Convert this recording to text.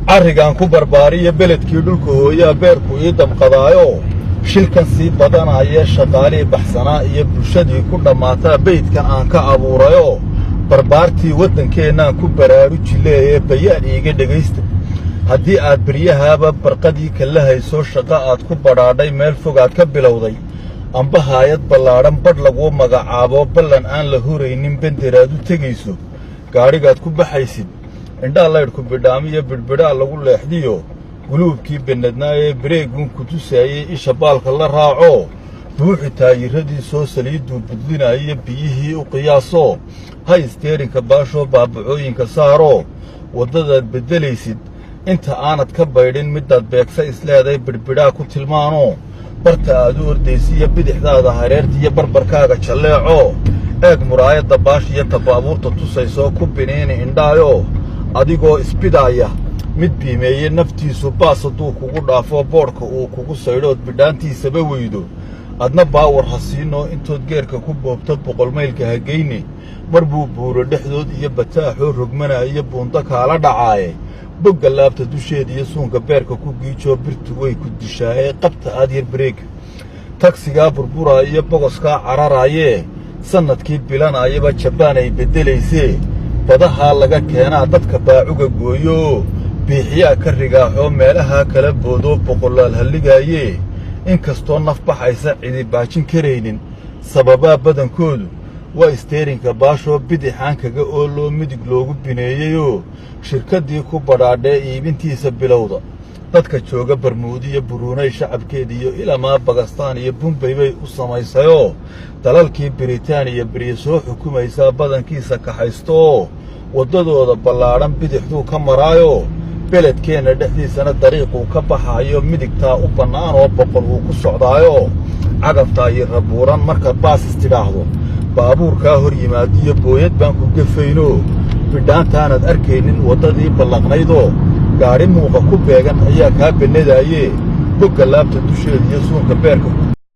Carrigaan ku barbaariya beledkii dhulka hooyaa beerku ii damqadaayo. Shilkan sii badanaya, shaqaalihii baxsanaa iyo bulshadii ku dhammaataa beydkan aan ka abuurayoo barbaartii waddankeennaan ku baraaruji leeyee, bayaan iiga dhegaysta. Haddii aad beryahaaba barqadii kala hayso, shaqo aad ku badhaadhay, meel fogaad ka bilowday, amba haayad ballaadhan badh laguu magacaabo, ballan aan la huraynin benderaad u tegayso, gaadhigaad ku baxaysid indhaa laydhku bidhaamiyo bidhbidhaa lagu leexdiyo, guluubkii bennadnaa ee bareeguun ku tusaayey isha baalka la raaco, buuxi taayiradii soo saliidduu budlinaayo biyihii u qiyaasoo, hay isteerinka baashoo baabacooyinka saaroo, waddadaad beddelaysid inta aanad ka baydhin middaad beegsa isleeday bidhbidhaa ku tilmaanoo, barta aad u ordaysa iyo bidixdaada hareerta iyo barbarkaaga jalleecoo, eeg muraayadda baash iyo tabaabuurta tusaysoo ku biniini indhaayoo, adigoo isbidaaya mid biimeeye naftiisu baas hadduu kugu dhaafo, boodhka uu kugu saydhood bidhaantiisaba weydo, adna baawar ha siinoo intood geerka ku boobto 100 maylka ha geyne. Mar buu buuro dhexdood iyo bataaxoo rogmanaayo buundo kaala dhacaaye, bogga laabta dusheeda iyo suunka beerka ku giijoo, birtu way ku dishaaye qabta aad yar bareega. Tagsigaa burburaa iyo bogoskaa cararaayee sannadkii bilanaayaba Jabaan ay beddelaysee, badahaa laga keenaa dadka baacuga gooyo, biixiyaa ka rigaaxoo meelahaa kala boodoo boqolaal halligaayee, inkastoo naf baxaysa cidi baajin karaynin, sababaa badankoodu waa isteerinka baashoo bidixaan kaga ooloo midig loogu bineeyeyoo shirkaddii ku badhaadhee iibintiisa bilowda. Dadka jooga Barmuudiyo Buruunay shacabkeeda iyo ilamaa Bakistaan iyo Bumbay bay u samaysayoo, dalalkii Biritaaniya berye soo xukumaysaa badankiisa kaxaystooo waddadooda ballaadhan bidixduu ka maraayoo, beledkeenna dhexdiisana dariiquu ka baxaayo midigtaa u bannaan oo 100 uu ku socdaayoo, cagaftaa iyo rabuuran marka baasis tidhaahdo baabuurkaa hor yimaadiyo booyad baan ku gefaynoo, bidhaantaanaad arkaynin waddadii ballaqnaydoo gaadhi muuqa ku beegan ayaa kaa bennadaayee, bogga laabta dusheeda iyo suunka beerka ku